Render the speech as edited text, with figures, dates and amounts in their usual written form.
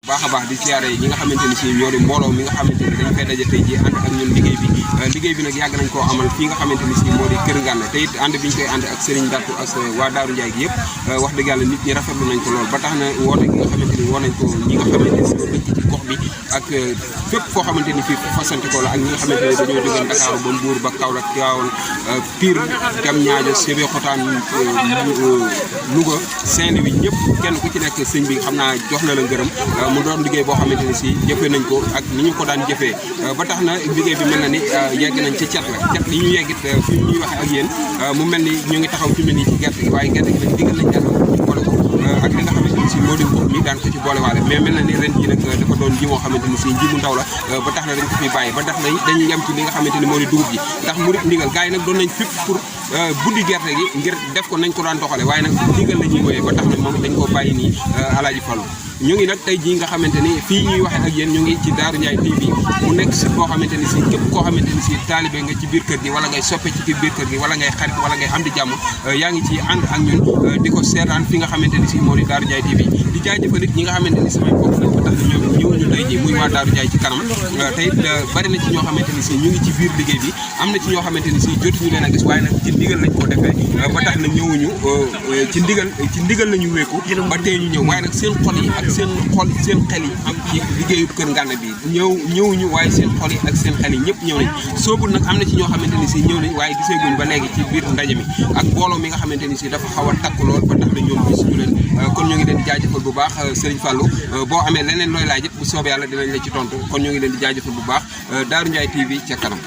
baax a baax di siyaare ñi nga xamante ni si ñoo di mbooloo mi nga xamante ni dañ fay daje tey ji ànd ak ñun liggéey bi nag yàgg nañ koo amal fii nga xamante ni si moo di Kër Ngana te it ànd bi ñu koy ànd ak Serigne Dattu ak waa Daaru Ndiaye gi yëpp wax dëgg yàlla nit ñi rafetlu nañ ko lool ba tax na woote gi nga xamante ni woo nañ ko ñi nga xamante ni si dëkk ci gox bi ak fépp foo xamante ni fii fasante ko la ak ñi nga xamante ni dañoo jógee Dakar ba Mbour ba Kaolack Tivaouane Pire Diamniadio Sébikotane Louga Saint-Louis ñëpp kenn ku ci nekk sëñ bi xam naa jox na la ngërëm mu doon liggéey boo xamante ni si jëfee nañ ko ak ni ñu ko daan jëfee ba tax na liggéey bi mel na ni yegg nañ ci cat li ñu yeggit fi ñuy waxe ak yéen mu mel ni ñu ngi taxaw fi mu ne nii ci gerte gi waaye gerte gi nag digal nañ yàlla ñu boole ko ak li nga xamante ni si moo di nguur mi daan ko ci boole waale mais mel na ni ren ji nag dafa doon ji moo xamante ni si nji mu ndaw la ba tax na dañ ko fiy bàyyi ba tax na dañuy yem ci li nga xamante ni moo di dugub ji ndax murit ndigal gars yi nag doon nañ fépp pour buddi gerte gi ngir def ko nañ ko daan doxale waaye nag ndigal la ñuy wooyee ba tax na moom dañ koo bàyyi nii Alaaji Fallu ñu ngi nag tey jii nga xamante ni fii ñuy waxe ak yéen ñu ngi ci Daaru Ndiaye TV mu nekk si boo xamante ni si képp koo xamante ni si taalibe nga ci biir kër gi wala ngay soppe ci biir kër gi wala ngay xarit wala ngay am di jàmm yaa ngi ci ànd ak ñun di ko seetaan fi nga xamante ni si moo di Daaru Ndiaye TV di jaajëfal it ñi nga xamante ni samay bokk lañ ba tax na ñoom ñëwuñu tey jii muy waa Daaru Ndiaye ci kanam te it bari na ci ñoo xamante ni si ñu ngi ci biir liggéey bi am na ci ñoo xamante ni si jotuñu leen a gis waaye nag ci ndigal lañ ko defee ba tax na ñëwuñu ci ndigal la ñu wéeku ba tey ñu ñëw waaye nag seen xol yi ak seen xel yi am ci liggéeyu Kër Ngana bi ñëwuñu waaye seen xol yi ak seen xel yi ñëpp ñëw nañ soobul nag am na ci ñoo xamante ni si ñëw nañ waaye giseeguñ ba léegi ci biir ndaje mi ak mbooloo mi nga xamante ni si dafa xaw a takk lool ba tax na ñoom gisuñu leen kon ñu ngi leen di jaajëfal bu baax Serigne Fallou boo amee leneen looy laaj it bu soobee yàlla dinañ la ci tontu kon ñu ngi leen di jaajëfal bu baax Daaru Ndiaye TV ca kanam